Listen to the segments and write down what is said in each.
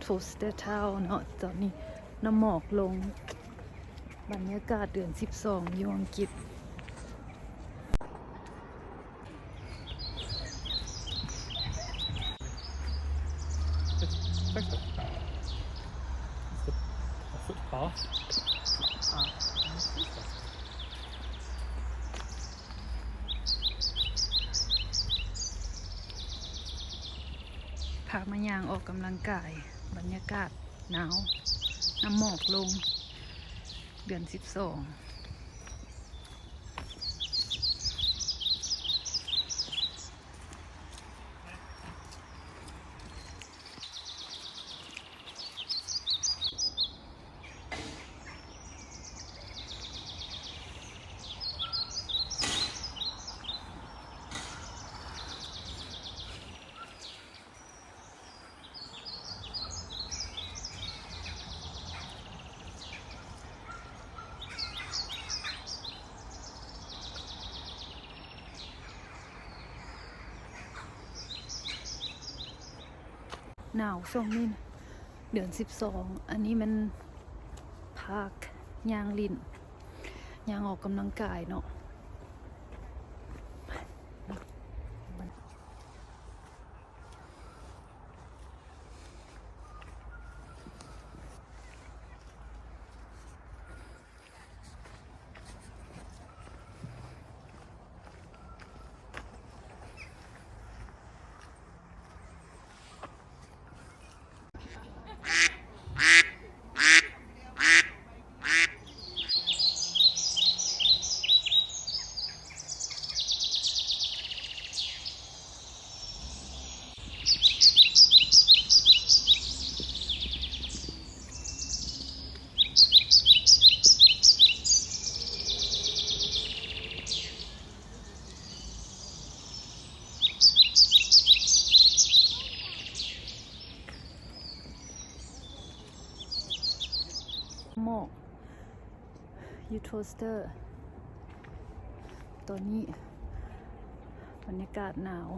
Gloucester Town ເນາະ ຕອນນີ້ນ້ຳໝອກລົງ ບັນຍາກາດເດືອນສິບສອງຢູ່ອັງກິດ. It's a, a footpath. ພາມາຍ່າງອອກກຳລັງກາຍ ບັນຍາກາດໜາວ ນ້ຳໝອກລົງ ເດືອນສິບສອງ. ໜາວຊ່ວງນີ້ ເດືອນສິບສອງ ອັນນີ້ແມ່ນພາກຍ່າງຫຼິ້ນ ຍ່າງອອກກຳລັງກາຍເນາະ. ໝອກຢູ່ Gloucester ຕອນນີ້ບັນຍາກາດໜາວ.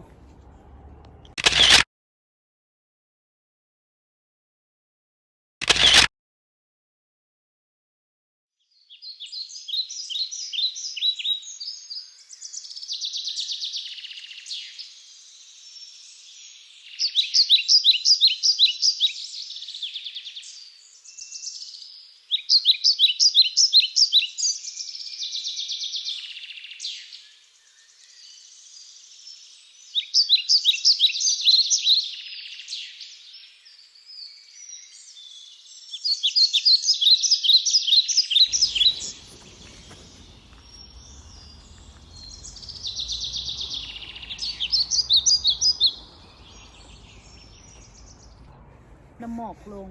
ນ້ຳໝອກລົງ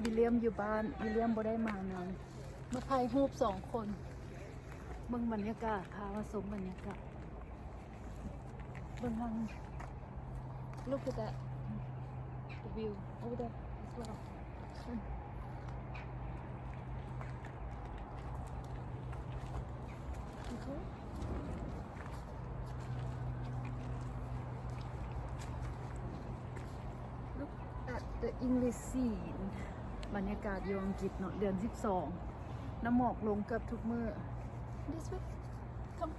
ວິລຽມຢູ່ບ້ານ ວິລຽມບໍ່ໄດ້ມານຳ ມາຖ່າຍຮູບສອງຄົນ ເບິ່ງບັນຍາກາດ ພາມາຊົມບັນຍາກາດ ເບິ່ງທາງ Look at that. The view over there as well. Okay. Look at the English scene. ບັນຍາກາດຢູ່ອັງກິດເນາະ ເດືອນສິບສອງ ນ້ຳໝອກລົງເກືອບທຸກມື້. This way. Come.